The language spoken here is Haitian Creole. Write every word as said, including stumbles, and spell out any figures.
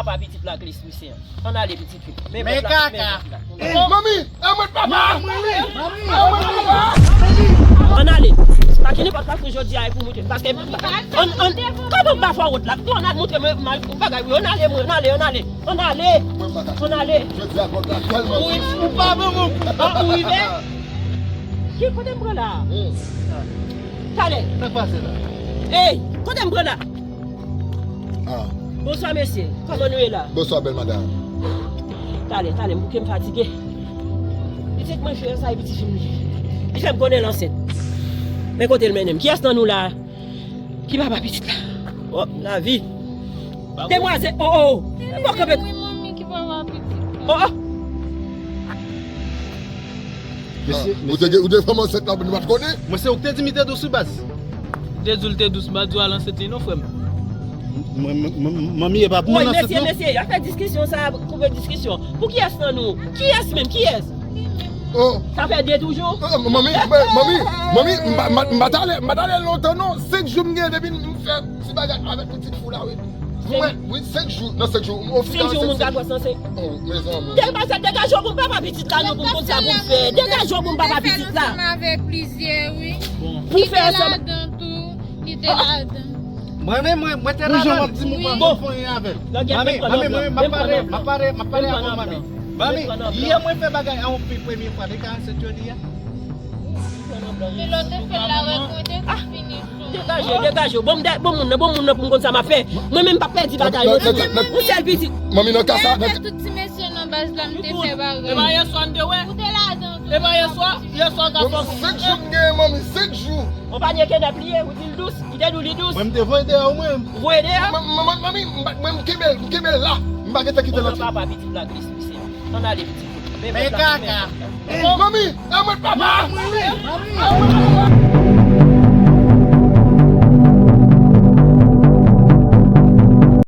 Papa pitit la, Kris, misye. Ann ale, pitit fi. Men kaka. Manmi, e mwen papa. Manmi, e mwen papa. Ann ale. Pa gen nenpòt fason jodi a e pou moutre. Paske, ann, ann, kòman m pa fè wout la? Tou ann al moutre mwen bagay. Wi, ann ale, mwen, ann ale, ann ale. Ann ale. Ann ale. Jodi a, gòt la tèlman. Ou pa bon, ou rive? Ki kote m pran la? Talè. Sa k pase la? Ey, kote m pran la? Ah. Bonswa, mesye. Kòman nou ye la? Bonswa, bèl madanm. Talè, talè, m bouke, m fatige. Pitit mwen, jwe sa, e pitit fi m li. Li fè m konnen l ansent. Men kote l mennen m. Kiyès nan nou la ki papa pitit la? Oh, lavi. Demwazèl, oh, oh. Mwen kanpe. Wi, manmi ki papa pitit la. Oh, oh. Mesye, ou te, ou te fè m ansent la, nou pa t konnen? Mwen, se ou ki te di m li te dous wi, baz. Ou te di l te dous, m pa di w al ansent li non, frè m. Mwen, mwen, mwen, manmi, e pa pou mwen ansent non. Mesye, mesye, y ap fè diskisyon sa, koupe diskisyon. Pou kiyès nan nou? Kiyès menm? Kiyès? Oh. Sa fè de toujou? Oh, manmi, manmi, manmi, m pa, m pa, m pa t ale, m pa t ale lontan non. Senk jou m gen depi m fè ti bagay avèk pitit fou la, wi. Mwen, wi, senk jou, nan senk jou, m ofri senk jou, moun ka gwòs nan senk. Oh, mezanmi. Degaje, degaje w pou m papa pitit la, non, pou m konn sa pou m fè. Degaje w pou m papa pitit la. Avèk plizyè, wi. Pou fè ansanm. Li te ladan tou, li te ladan. Mwen menm, mwen, mwen te ladan. Ou jan w ap di m ou pa fè anyen avè l. Manmi, manmi, manmi, m ap pale, m ap pale, m ap pale avè w, manmi. Manmi, yè mwen fè bagay a yon fi premye fwa, de karannsèt yo li a. Men lè w te fè l la, wè, mwen te fini sou. Degaje, degaje w. Bon, m de-, bon moun nan, bon moun nan pou m konn sa m ap fè. Mwen menm m p ap pèdi batay non, timoun. Yon sèl pitit. Manmi nan ka sa. Mwen fè tout ti mesye nan baz la, m te fè bagay. E pa yè swa n te wè. Ou te ladan tou. E pa yè swa, yè swa ka fòs. Senk jou m genyen, manmi, senk jou. Konpanye kenèp li ye, ou di l dous, li te di w li dous. Mwen m te voye deyò mwen. Voye deyò? Manmi, mwen m kenbe l, m kenbe l la. M pa gentan kite l antre. Papa pitit la, Kris, misye. Ann ale, pitit. Men kaka. Manmi, e mwen papa. Manmi, manmi.